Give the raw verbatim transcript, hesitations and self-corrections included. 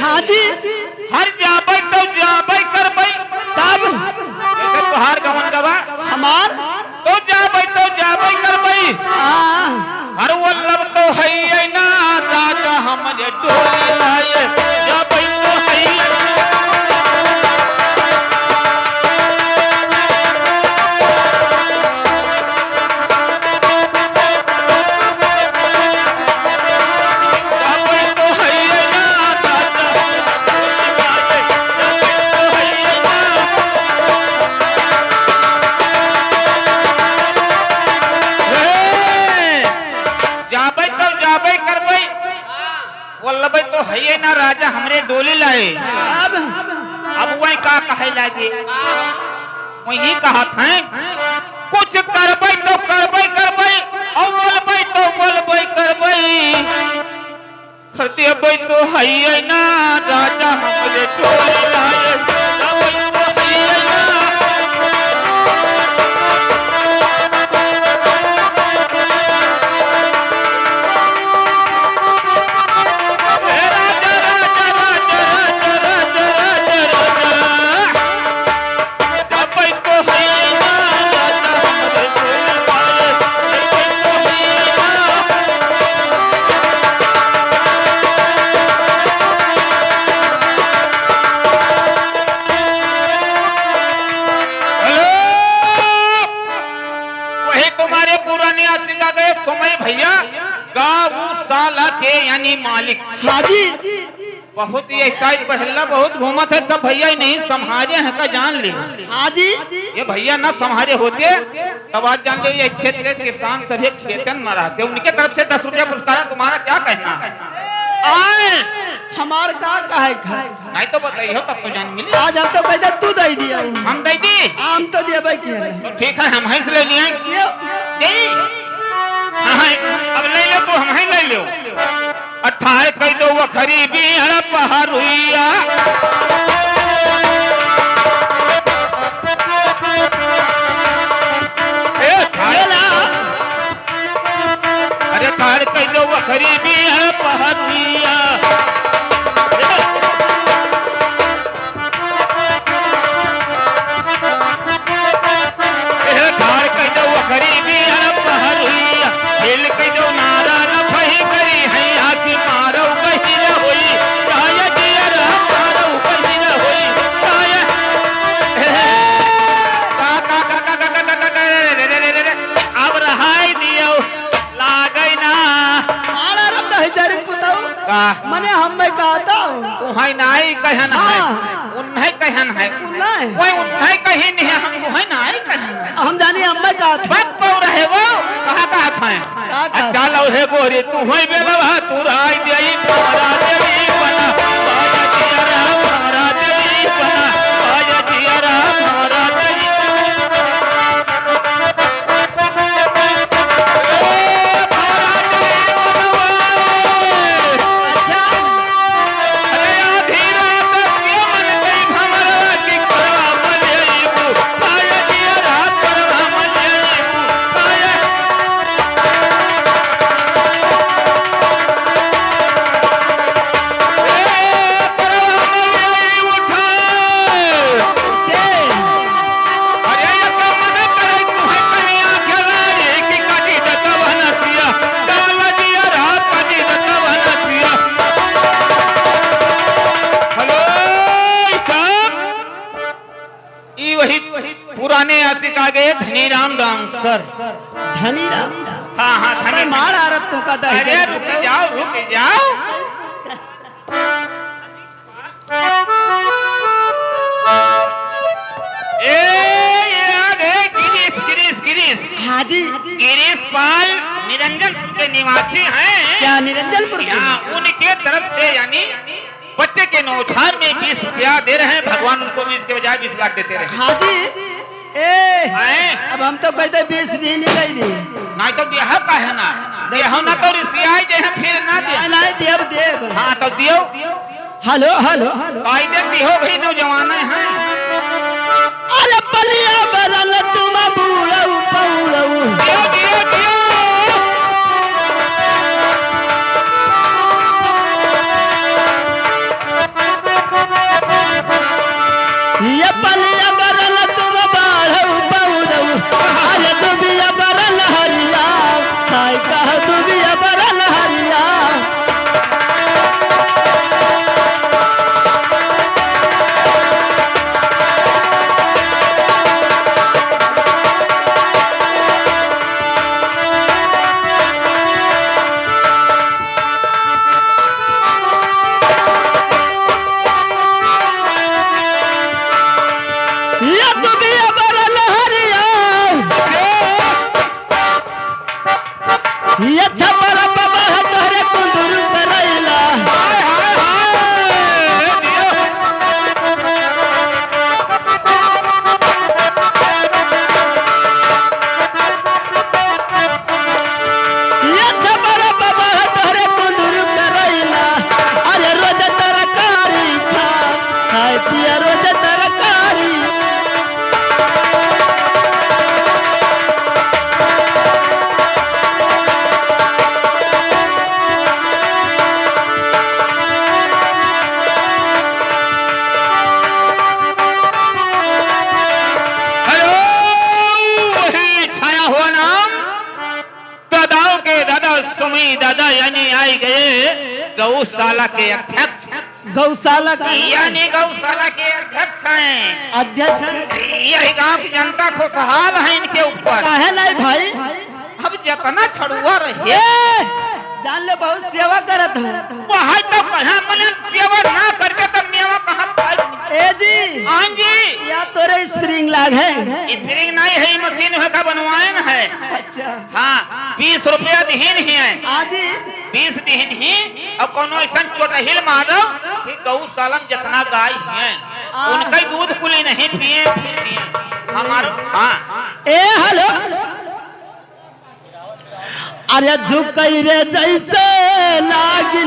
हाँ जी। हर जाबै तो जाबै करबै। तब? जैसे तोहार गवन गवा। हमार? तो जाबै तो जाबै करबै। हाँ। हर वल्लभ तो हइये ना राजा हमरे डोली लाए। जाबै तो हइये ना। जाबै तो जाबै करबै, वल्लभै तो हइये ना राजा हमरे डोली लाए। अब? अब वही का कहै लागे? वही कहत हैं, कुछ करबै तो करबै करबै, और बोलबै तो बोलबै करबै। हर देबै तो हइये ना राजा हमरे डोली लाए, देबै तो हइये ना। ए राजा, राजा, राजा। हेलो, वही तुम्हारे पुराने आशिका गए समय भैया, गाँव साला के यानी मालिक। हाँ जी। बहुत ही ऐसा ही पहला बहुत घूमत है सब भैया, ही नहीं संभारे हैं का जान ले। हाँ जी। ये भैया ना संभारे होते तब आज जान ले ये क्षेत्र के किसान सभी खेतन में रहते। उनके तरफ से दस रुपया पुरस्कार है, तुम्हारा क्या कहना है? आए। हमार का कहे खा? नहीं तो बताइए तब तो जान मिली। आज हम तो कह दे तू दे दिया। हम दे दी। हम तो दिया भाई की है। तो ठीक है हम हंस ले लिए। ये दे दी। हाँ, हाँ, अब ले लो तू, हम ही ले लो। अठार कई दो वखरी बिहड़ पहरुइया। ए, ठार। अरे ठार कई दो वखरी बिहड़ पहरुइया। ए, ठार कई दो वखरी बिहड़ पहरुइया, खेल कई दो नारा न फही करी है, आखि मारौ बहिर होई, काय जियरा मारौ बहिर होई, काय, ए, का, का, रे, रे, रे, रे, अब रहाई दियो, लागै ना। मारा रब दही जरी पुताऊ। का? मने हम में कहत हौ। तुहई नाई कहन है। हाँ। उन्हई कहन है। उन्हई। कोई उन्हई कही नहीं है, हम तुहई नाई कहन है। हम जानी हम में कहत हौ। बात पौ रहे वो, कहाँ कहत है? का कहत? अच्छा लो हे गोरी, तुहई बेलवा, तू राय देई, भंवरा देई बना, बाजा जिया राम, भंवरा देई बना, बाजा जिया राम, भंवरा देई। अरे, ये तो मन करे तुम्हें कनिया खेलारी की काटी दतवन सिया, डाल दिया रात काटी दतवन सिया। हेलो, स्टॉप। ई वही पुराने आशिक आ गए, धनीराम डांसर। धनीराम? हाँ, हाँ, धनी। मार आरत तू का दही अरे, दे। रुक जाओ, रुक जाओ। ए, ये आ गए गिरीश, गिरीश, गिरीश। हाँ जी। गिरीश पाल निरंजनपुर के निवासी हैं। क्या निरंजनपुर के? यहाँ उनके तरफ से यानी बच्चे के नौछार में बीस रुपया दे रहे हैं, भगवान उनको बीस के बजाय बीस लाख देते रहे। हाँ जी। ए, हैं? अब हम तो कहते बीस दिन ही दे दी। नहीं तो देहा काहे ना? देहा ना तो रिसियाई जे हम फिर ना दे। नहीं, नहीं, देव, देव। हाँ, तो दियो। हेलो, हेलो। आई देती हो भाई नौजवान हैं। अरे बलिया बरल तुम बूढ़ऊ पौढ़ऊ। दियो, दियो, दियो। ये छपरा बाबा है तोहरे कुंदरू करैला। हाय, हाय, हाय, दियो। ये छपरा बाबा है तोहरे कुंदरू करैला। अरे रोज तरकारी खा, खाए पिया रोज तरकारी। हेलो, वही छाया हुआ नाम दादाओं के दादा सुमी दादा यानी आई गए गौशाला के अध्यक्ष। गौशाला का यानी गौशाला के अध्यक्ष हैं। अध्यक्ष हैं। यही गांव की जनता खुशहाल है इनके ऊपर। काहे नहीं भाई? अब जितना छड़ुआ रहे। ए, जान ले बहुत सेवा करत हो। वही तो कहा मने सेवा ना करके तो मेवा कहाँ पाई? ए जी। हाँ जी। या तोरे स्प्रिंग लाग है? स्प्रिंग नहीं है, ये मशीन है का बनवाए न है। अच्छा। हाँ, बीस रुपया दिहिन ही है। हाँ जी। बीस दिहिन ही, अब कोनो ऐसन चोटहिल मारो कि गौशाला में जितना गाय हैं, हाँ। उनका ही दूध कुली नहीं पिए, पिए। हमारो, हाँ। ए, हेलो। अरे झुकई रे जैसे लागी